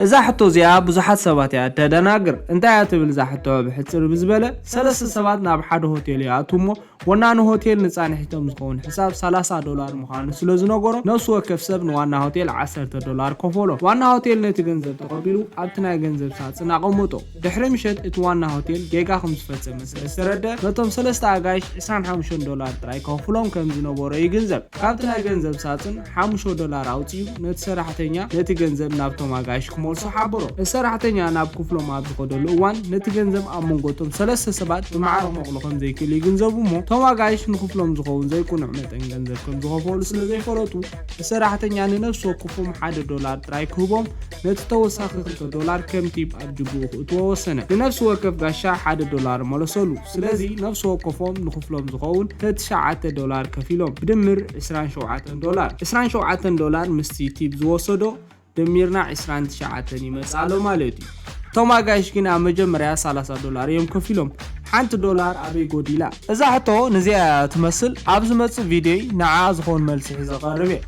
እዛ ሕቶ እዚኣ ብዙሓት ሰባት እያ እተደናግር። እንታይ እያ ትብል እዛ ሕቶ? ብሕጽር ብዝበለ፣ ሰለስተ ሰባት ናብ ሓደ ሆቴል ይኣትዉ እሞ፣ ወናኒ ሆቴል ንጻንሒቶም ዝኸውን ሕሳብ ሰላሳ ዶላር ምዃኑ ስለ ዝነገሮም፣ ነፍሲ ወከፍ ሰብ ንዋና ሆቴል ዓሰርተ ዶላር ከፈሎ። ዋና ሆቴል ነቲ ገንዘብ ተቐቢሉ ኣብቲ ናይ ገንዘብ ሳጽን ኣቐመጦ። ድሕሪ ምሸት እቲ ዋና ሆቴል ጌጋ ከም ዝፈጸመ ስለ ዝተረደ፣ ነቶም ሰለስተ ኣጋይሽ ዕስራን ሓሙሽተን ዶላር ጥራይ ከኽፍሎም ከም ዝነበሮ ይግንዘብ። ካብቲ ናይ ገንዘብ ሳጽን ሓሙሽተ ዶላር ኣውጺኡ ነቲ ሰራሕተኛ ነቲ ገንዘብ ናብቶም ኣጋይሽ ክመልሶ ሓበሮ። እቲ ሰራሕተኛ ናብ ክፍሎም ኣብ ዝኸደሉ እዋን ነቲ ገንዘብ ኣብ መንጎ እቶም ሰለስተ ሰባት ብማዕረ ክመቕሎ ከም ዘይክእል ይግንዘቡ እሞ፣ እቶም ኣጋይሽ ንክፍሎም ዝኸውን ዘይቅኑዕ መጠን ገንዘብ ከም ዝኸፈሉ ስለ ዘይፈለጡ፣ እቲ ሰራሕተኛ ንነፍሲ ወከፎም ሓደ ዶላር ጥራይ ክህቦም፣ ነቲ ተወሳኺ ክልተ ዶላር ከም ቲፕ ኣብ ጅብኡ ክእትዎ ወሰነ። ንነፍሲ ወከፍ ጋሻ ሓደ ዶላር መለሰሉ። ስለዚ ነፍሲ ወከፎም ንክፍሎም ዝኸውን ተትሽዓተ ዶላር ከፊሎም። ብድምር ዕስራን ሸውዓተን ዶላር። ዕስራን ሸውዓተን ዶላር ምስቲ ቲፕ ዝወሰዶ ደሚርና ዕስራን ትሽዓተን ይመጽእ ኣሎ ማለት እዩ። እቶም ኣጋይሽ ግን ኣብ መጀመርያ ሰላሳ ዶላር እዮም ከፊሎም። ሓንቲ ዶላር ኣበይ ጎዲላ? እዛ ሕቶ ንዚኣ እያ ትመስል። ኣብ ዝመጽእ ቪድዮይ ንዓኣ ዝኾን መልሲ ሒዘ ቀርብ እየ።